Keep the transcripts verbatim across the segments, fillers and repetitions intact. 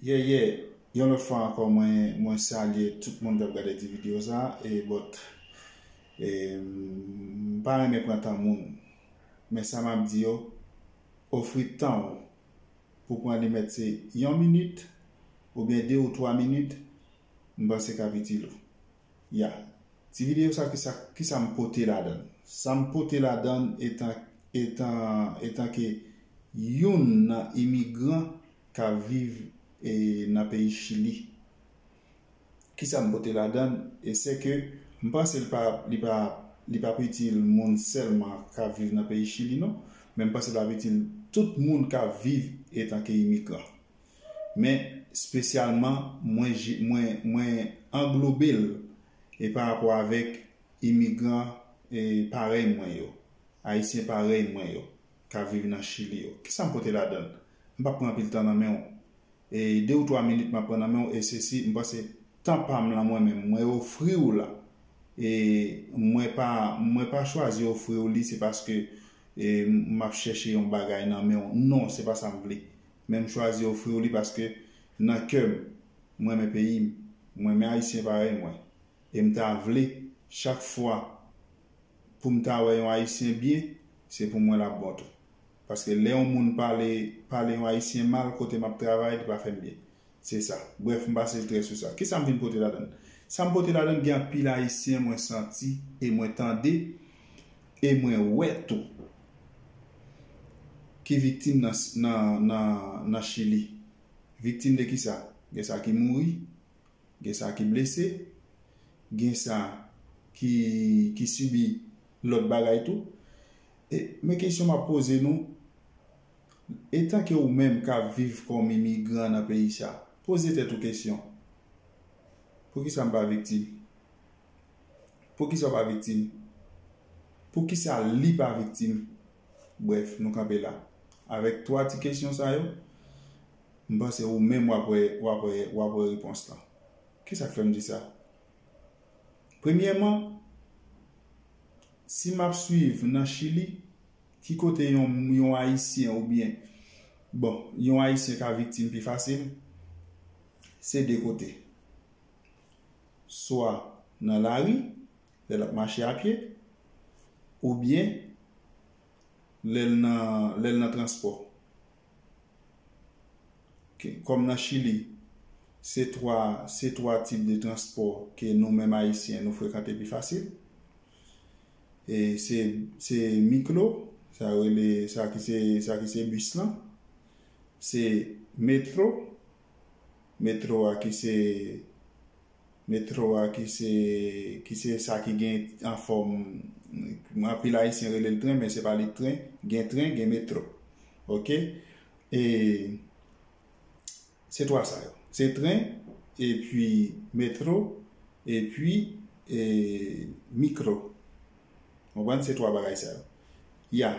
Yeah, yeah. Yon lòt fwa ankò, mwen, mwen salye tout moun k ap gade ti videyo sa. E, but, e, m pa renmen pran tan moun. Men sa m ap di yo, ofri tan w pou pran li, mèt se yon minit, oubyen de ou twa minit, m panse k ap itil ou. Ya. Ti videyo sa, kisa, kisa m pote ladan l? Sa m pote ladan l etan, etan, etan ke youn nan imigran k ap viv, e, nan peyi Chili. Kisa m pote ladan l? E se ke m panse li pa, li pa, li pa pou itil moun sèlman k ap viv nan peyi Chili, non. Men m panse li ap itil tout moun k ap viv etan ke imigran. Men, espesyalman, mwen, je- mwen, mwen anglobe l e pa rapò avèk imigran, e, parèy mwen yo, Ayisyen parèy mwen yo, k ap viv nan Chili yo. Kisa m pote ladan l? M p ap pran anpil tan nan men w. E de ou twa minit m ap pran nan men w, e se si, m panse, tan pa m lan mwen menm, mwen ofri w la. E mwen pa, mwen pa chwazi ofri w li, se paske, e, m ap chèche yon bagay nan men w. Non, se pa sa m vle. Men m chwazi ofri w li paske nan kè m, mwen renmen peyi m, mwen renmen Ayisyen parèy mwen. E m ta vle, chak fwa, pou m ta wè yon Ayisyen byen, se pou mwen l ap bon tou. Paske lè yon moun pale, pale yon Ayisyen mal kote m ap travay, li pa fè m byen. Se sa. Brèf, m pase trè sou sa. Kisa m vin pote ladan l? Sa m pote ladan l, gen anpil Ayisyen mwen santi e mwen tande e mwen wè tou ki viktim nan, nan, nan, nan Chili. Viktim de kisa? Gen sa ki mouri, gen sa ki blese, gen sa ki, ki sibi lòt bagay tou. E, men kesyon m ap poze nou, etanke ou menm k ap viv kòm imigran nan peyi sa, poze tèt ou kesyon, poukisa m pa viktim? Poukisa w pa viktim? Poukisa li pa viktim? Brèf, nou kanpe la. Avèk twa ti kesyon sa yo, m panse ou menm w ap wè, w ap wè, w ap wè repons lan. Kisa k fè m di sa? Premyèman, si m ap swiv nan Chili, ki kote yon, yon Ayisyen oubyen, bon, yon Ayisyen ka viktim pi fasil, se de kote. Swa nan lari, lè l ap mache a pye, oubyen lè l nan, lè l nan transpò. Ke, kòm nan Chili, se twa, se twa tip de transpò ke nou menm Ayisyen nou frekante pi fasil. E se, se miklo, sa yo rele, sa ki se, sa ki se bis lan. Se metro, metro a ki se, metro a ki se, ki se sa ki gen an fòm, anpil Ayisyen rele l tren, men se pa li tren, gen tren, gen metro. Oke? E se twa sa yo. Se tren, epi metro, epi, e, mikro. Konprann? Se twa bagay sa yo. Ya.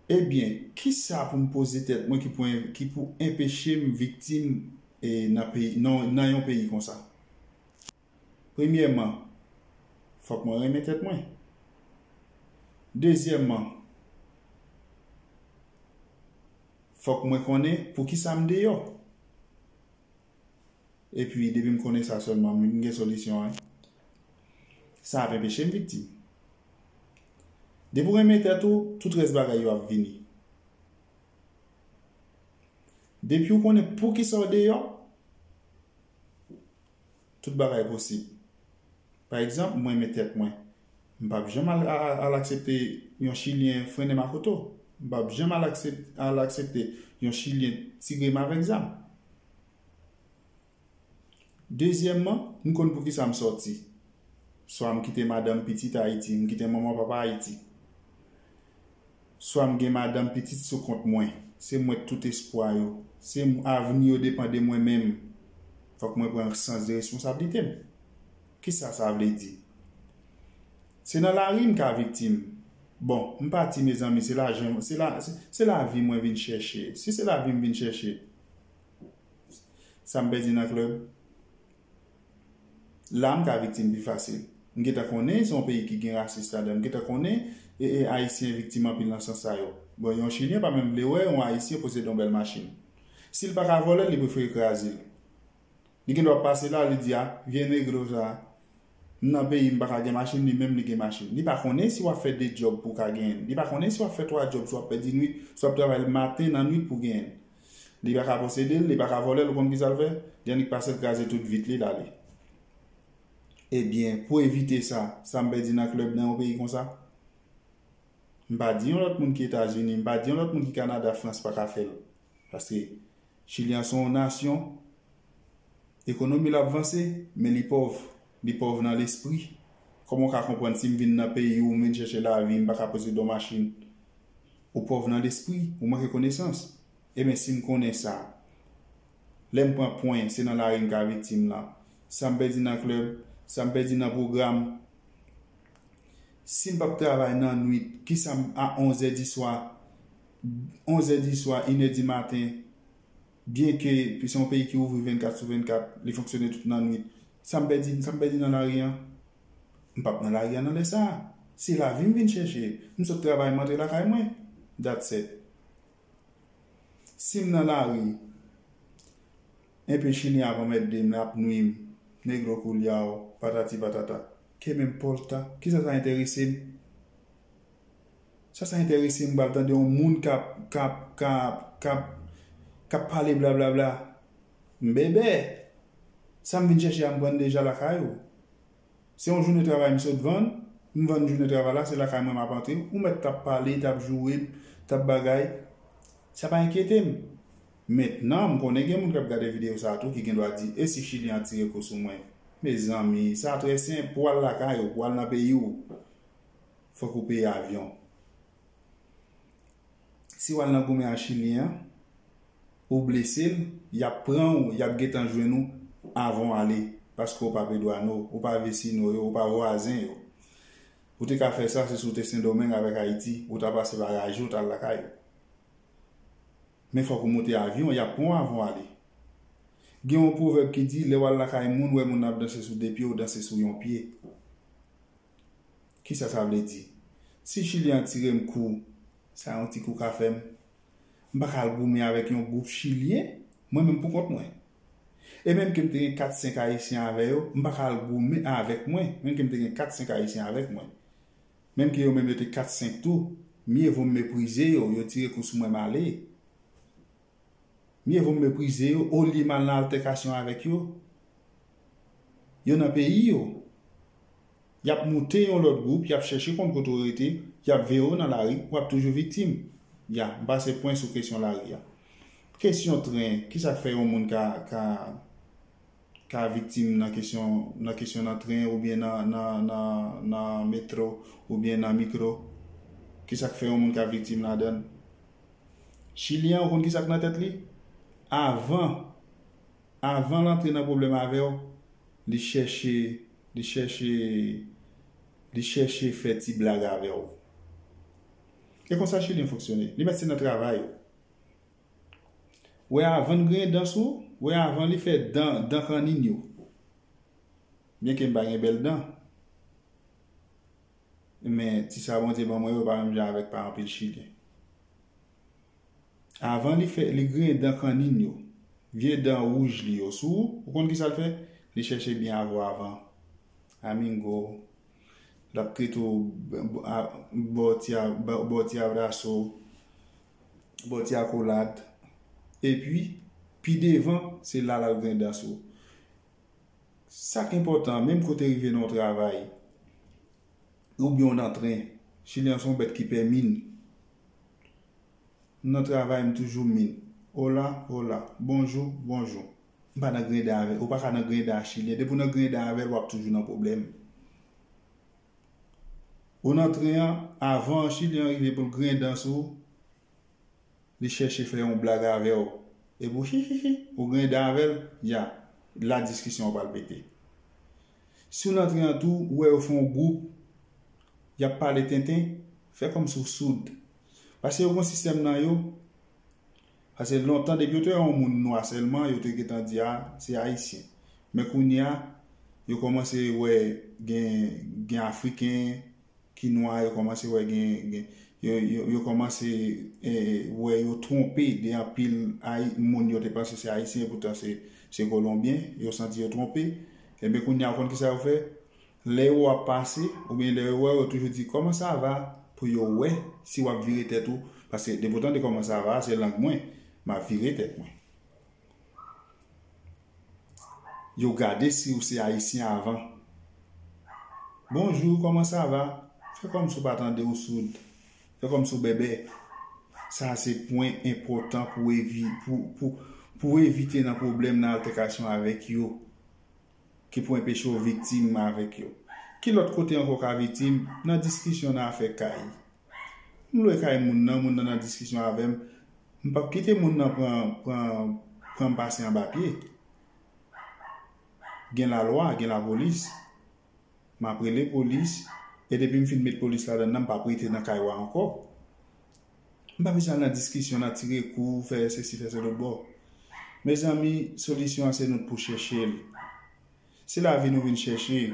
Ebyen, kisa pou m poze tèt mwen ki pou en- ki pou enpeche m viktim, e, nan peyi, nan, nan yon peyi konsa? Premyèman, fòk mwen renmen tèt mwen. Dezyèmman, fòk mwen konnen poukisa m deyò. Epi, depi m konnen sa sèlman, m gen solisyon an. Sa ap enpeche m viktim. Depi w renmen tèt ou, tout rès bagay yo ap vini. Depi w konnen poukisa w deyò, tout bagay posib. Pa egzanp, mwen renmen tèt mwen. M p ap janm al, al, al aksepte yon Chilyen frennen m ak oto. M p ap janm al aksep- al aksepte yon Chilyen tire m avèk zam. Dezyèmman, m konn poukisa m sòti. Swa m kite madanm, pitit Ayiti, m kite manman, papa Ayiti. Swa m gen madanm, pitit sou kont mwen. Se mwen tout espwa yo. Se m- avni yo depann de mwen menm. Fòk mwen pran sans de responsablite m. Kisa sa vle di? Se nan lari m ka viktim. Bon, m pati, mezanmi, se lajan, se la, se, se lavi mwen vin chèche. Si se lavi m vin chèche, sa m pèdi nan klèb? La, m ka viktim pi fasil. M gentan konnen se yon peyi ki gen rasis ladan l. M gentan konnen, e, e, Ayisyen viktim anpil nan sans sa yo. Bon, yon Chilyen pa menm vle wè yon Ayisyen posede yon bèl machin. Si l pa ka vòlè l, li prefere kraze l. Li gen dwa pase la, li di, a, vye negro sa, m nan peyi m pa ka gen machin, li menm li gen machin. Li pa konnen si w ap fè de djòb pou w ka genyen l. Li pa konnen si w ap fè twa djòb, si w ap pèdi nwit, si w ap travay maten nan nwit pou genyen l. Li pa ka posede l, li pa ka vòlè l, ou konn ki sa l fè? Li annik pase l kraze tout vit li, l ale. Ebyen, pou evite sa, sa m pèdi nan klèb nan yon peyi konsa? M pa di yon lòt moun ki Etazini, m pa di yon lòt moun ki Kanada, Frans pa ka fè l. Paske Chili an se yon nasyon, ekonomi l ap vanse, men li pòv. Li pòv nan lespri. Kòman w ka konprann si m vin nan peyi w, m vin chèche lavi, m pa ka posede yon machin? Ou pòv nan lespri, ou manke konesans. Ebyen, si m konnen sa, lè m pran pwen, se nan lari m ka viktim lan. Sa m pèdi nan klèb, sa m pèdi nan pwogram, si m p ap travay nan nwit, kisa m, a onz è di swa, onz è di swa, inè di maten, byenke se yon peyi ki ouvri vennkat sou vennkat, li fonksyone tout nan nwit, sa m pèdi, sa m pèdi nan lari an? M p ap nan lari an nan lè sa a. Se lavi m vin chèche. M sot travay, m antre lakay mwen. That's it. Si m nan lari, enpe Chilyen ap anmède m, l ap nwi m, negro culiao, patati patata. Que me importa? Kisa sa enterese m? Sa sa enterese m, m pral tande yon moun k ap, k ap, k ap, k ap, k ap pale blablabla. M bèbè. Sa m vin chèche a, m pran deja lakay ou. Se yon jounen travay m sot vann, m vann jounen travay la, se lakay mwen m ap antre. Ou mèt t ap pale, t ap joure m, t ap bagay. Sa pa enkyete m. Mentnan, m konnen gen moun k ap gade videyo sa a tou ki gen dwa di, e si Chilyen an tire kou sou mwen? Mezanmi, sa trè senp, pou w al lakay ou, pou w al nan peyi w, fòk ou peye avyon. Si w al nan goumen a Chilyen an, ou blese l, y ap pran w, y ap gentan jwenn ou avan w ale, paske ou pa Pedrano, ou pa vesino yo, ou pa vwazen yo. Ou te ka fè sa, se si w te Sendomeng avèk Ayiti, ou ta pase pa raje, ou t al lakay ou. Men fòk ou monte avyon, y ap pran w avan w ale. Gen yon pwovèb ki di, lè w al lakay moun, wè moun nan ap danse sou de pye, ou danse sou yon pye. Kisa sa vle di? Si Chilyen an tire m kou, sa yon ti kou ka fè m. M pa ka al goumen avèk yon gwoup Chilyen, mwen menm pou kont mwen. E menm ke m te gen kat senk Ayisyen avè yo, m pa ka al goumen avèk mwen, menm ke m te gen kat senk Ayisyen avèk mwen. Menm ke yo menm yo te kat senk tou, mye vo m meprize yo, yo tire kou sou mwen m ale. Mye vo m meprize yo, olye m al nan altèkasyon avèk yo. Yo nan peyi yo. Y ap moute yon lòt gwoup, y ap chèche konn kote w rete, y ap veye w nan lari, w ap toujou viktim. Ya, m pase pwen sou kesyon lari a. Kesyon tren, kisa k fè yon moun ka, ka, ka viktim nan kesyon, nan kesyon nan tren oubyen nan, nan, nan, nan metro oubyen nan mikro? Kisa k fè yon moun ka viktim ladan l? Chilyen an, ou konn kisa k nan tèt li? Avan, avan l antre nan pwoblèm avè w, li chèche, li chèche, li chèche fè ti blag avè w. E konsa Chilyen fonksyone. Li mèt se nan travay ou. Wè avan l griyen dan sou ou, wè avan li fè dan, dan kannin yo. Byenke m pa gen bèl dan. Men ti sa Bondye ban mwen yo pa menm jan avèk pa anpil Chilyen. Avan li fè, li griyen dan kannin yo, vye dan wouj li yo sou ou, ou konn kisa l fè? Li chèche byen avè w avan. Amingo, l ap trete w, ba w ti a, ba w ti abraso, ba w ti akolad. Epi, pi devan, se la l al griyen dan sou ou. Sa k enpòtan, menm kote rive nan yon travay, oubyen w nan tren, Chilyen an se yon bèt ki pè min. M nan travay, m toujou min. Hola, hola. Bonjou, bonjou. M pa nan griyen dan avè l. Ou pa ka nan griyen dan a Chilyen. Depi w nan griyen dan avè l, w ap toujou nan pwoblèm. Ou nan tren an, avan Chilyen an rive pou l griyen dan sou ou, li chèche fè yon blag avè w. Epi w hi, hi, hi, ou griyen dan avè l, ya, la diskisyon an pral pete. Si w nan tren an tou, ou wè yo fè yon gwoup, y ap pale tenten, fè kòmsi w soud. Paske yo gen yon sistèm nan yo, paske lontan, depi yo te wè yon moun nwa sèlman, yo te gentan di, a, se Ayisyen. Men kounye a, yo kòmanse wè gen, gen Afriken, ki nwa, yo kòmanse wè gen, gen, Yo, yo, yo kòmanse eh, wè yo twonpe de anpil Ayi- moun yo te panse se Ayisyen, epoutan se, se Kolonbyen. Yo santi yo twonpe. Ebyen, kounye a, ou konn kisa yo fè? Lè yo ap pase, oubyen lè yo wè, yo toujou di, "Comment ça va?" Pou yo wè si w ap vire tèt ou. Paske depi w tande "Comment ça va?", se lang mwen, m ap vire tèt mwen. Yo gade si ou se Ayisyen avan. "Bonjou, kòman sa va?" Fè kòmsi w pa tande, ou soud. Fè kòmsi w bèbè. Sa se pwen enpòtan pou evi, pou, pou, pou evite nan pwoblèm, nan altèkasyon avèk yo, ki pou enpeche w viktim avèk yo. Ki lòt kote ankò w ka viktim? Nan diskisyon, nan afè kay. M lwe kay moun nan, moun nan nan diskisyon avè m. M p ap kite moun nan pran, pran, pran m pase anba pye. Gen lalwa, gen lapolis. M ap rele polis. E depi m fin met polis ladan nan, m p ap rete nan kay wa ankò. M pa bezwen al nan diskisyon, nan tire kou, fè sesi, fè se lòt bò. Mezanmi, solisyon an se nou pou chèche l. Se lavi nou vin chèche.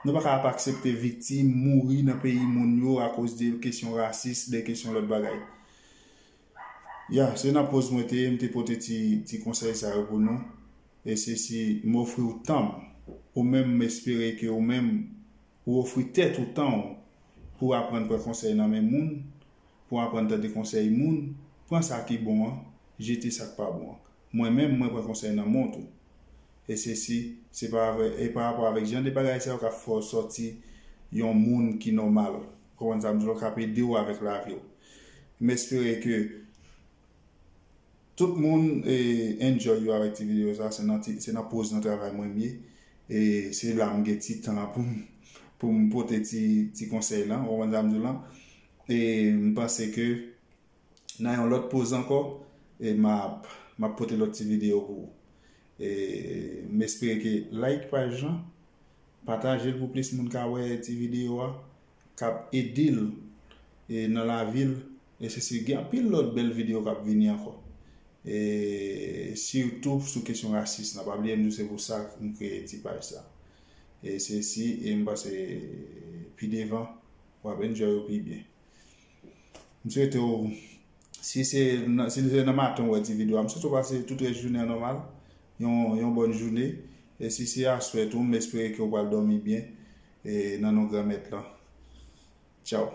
Nou pa ka ap aksepte viktim mouri nan peyi moun yo akoz de kesyon rasis, de kesyon lòt bagay. Ya, se nan poz mwen te ye, m te pote ti, ti konsèy sa yo pou nou. E se si m ofri w tan m, ou menm m espere ke ou menm ou ofri tèt ou tan w pou aprann pran konsèy nan men moun, pou aprann tande konsèy moun, pran sa ki bon an, jete sa k pa bon an. Mwen menm, mwen pran konsèy nan men w tou. E se si, se pa avè, e pa rapò avèk jan de bagay sa yo k ap fè w sòti yon moun ki nòmal. Ou konprann sa m di w la, k ap ede w avèk lavi w. M espere ke tout moun eh, enjoy yo avèk ti videyo sa, se nan, ti, se nan poz nan travay mwen m ye. E se la m gen ti tan pou m, pou m pote ti, ti konsèy lan, ou konprann sa m di w lan. E m panse ke nan yon lòt poz ankò, e m ap, m ap pote lòt ti videyo pou ou. E m espere ke like paj lan, pataje l pou plis moun ka wè ti videyo a, k ap ede l e nan lavi l. E se si gen anpil lòt bèl videyo k ap vini ankò. E sitou sou kesyon rasis nan. Pa bliye m di w se pou sa m kreye ti paj sa. E se si, e m panse pi devan, w ap enjoy yo pi byen. M swete w, si se nan, si se nan maten w wè ti videyo a, m swete w pase tout rès jounen an nòmal, yon, yon bòn jounen. E si se aswè tou, m espere ke w pral dòmi byen e nan non Granmèt lan. Tchaw.